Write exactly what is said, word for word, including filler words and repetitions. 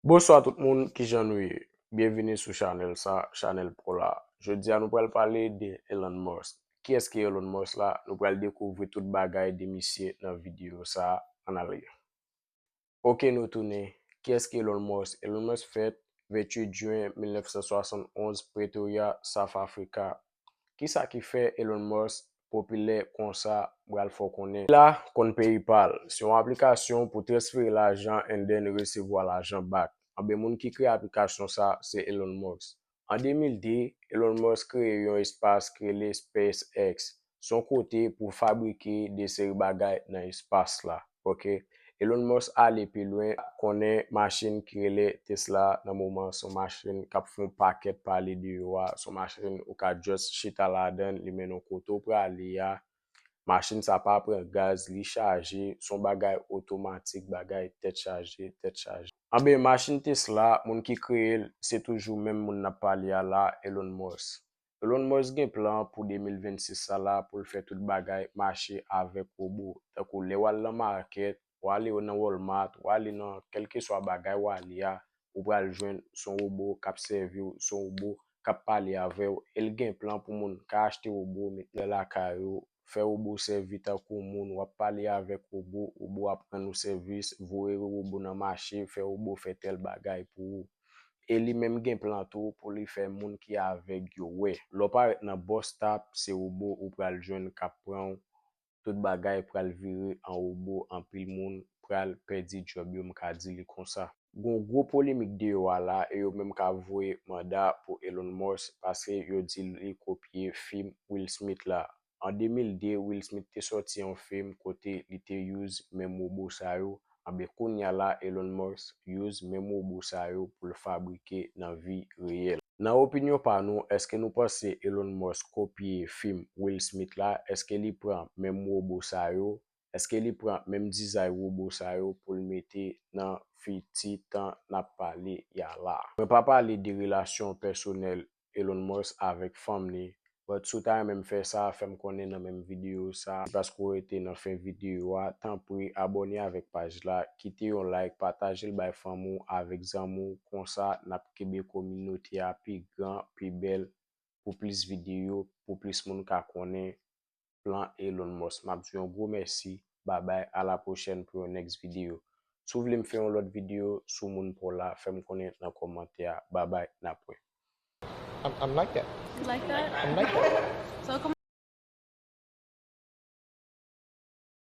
Bonswa tout moun, kijan nou ye? Byenvini sou chanèl sa, chanèl pa w la. Jodi a nou pral pale de Elon Musk. Kiyès ki Elon Musk la? Nou pral dekouvri tout bagay de misye nan videyo sa a. Ann ale. Oke, nou tounen. Kiyès ki Elon Musk? Elon Musk fèt venntuit jen mil nèf san swasann onz, Pretoria, South Africa. Kisa ki fè Elon Musk popilè konsa? M pral fè w konnen. La konn PayPal, se yon aplikasyon pou transfere lajan and then resevwa lajan back. Anben, moun ki kreye aplikasyon sa, se Elon Musk. An de mil de, Elon Musk kreye yon espas ki rele SpaceX. Se yon kote pou fabrike de seri bagay nan espas la. Oke? Elon Musk ale pi lwen, konnen machin ki rele Tesla nan moman se yon machin k ap fè yon pakèt pale de yo a, se yon machin ou ka just chita ladan l, li mennen w kote w prale a. Machin sa pa pran gaz, li chaje, se yon bagay otomatik, bagay tèt chaje, tèt chaje. Anben, machin Tesla, moun ki kreye l, se toujou menm moun n ap pale a la, Elon Musk. Elon Musk gen plan pou de mil vennsis sa la pou l fè tout bagay mache avèk wobo. Tankou lè w al nan makèt, w ale nan Walmart, w ale nan kèlkeswa bagay w ale a, ou pral jwenn se yon wobo k ap sèvi w, se yon wobo k ap pale avè w. E l gen plan pou moun ka achte wobo, met nan lakay yo, fè wobo sèvi tankou moun, w ap pale avèk wobo, wobo ap rann ou sèvis, voye wobo nan mache, fè wobo fè tèl bagay pou ou. E li menm gen plan tou pou li fè moun ki avèg yo wè. Lè w parèt nan bus stop, se wobo ou pral jwenn k ap pran w. Tout bagay pral vire an wobo, anpil moun pral pèdi djòb yo, m ka di li konsa. Gon gwo polemik deyò a la, e yo menm ka voye manda pou Elon Musk paske yo di li kopye fim Will Smith la. An de mil de, Will Smith te sòti yon fim kote li te use menm wobo sa yo. Anben, kounye a la, Elon Musk use menm wobo sa yo pou l fabrike nan vi reyèl. Nan opinyon pa nou, èske nou panse Elon Musk kopye fim Will Smith la? Èske li pran menm wobo sa yo? Èske li pran menm dizay wobo sa yo pou l mete nan fiti tan n ap pale a la? Mwen pa pale de relasyon pèsonèl Elon Musk avèk fanm li, but si w ta renmen m fè sa, fè m konnen nan menm videyo sa. Mèsi paske w rete nan fen videyo a. Tanpri, abòne avèk paj la, kite yon like, pataje l bay fanmi w avèk zanmi w. Konsa, n ap kenbe kominote a pi gran, pi bèl, pou plis videyo, pou plis moun ka konnen plan Elon Musk. M ap di w yon gwo mèsi. Babay, a la pwochèn pou yon next videyo. Si w vle m fè yon lòt videyo sou moun pa w la, fè m konnen nan kòmantè a. Babay, n ap wè. I'm, I'm like that. You like that? I'm like that. So come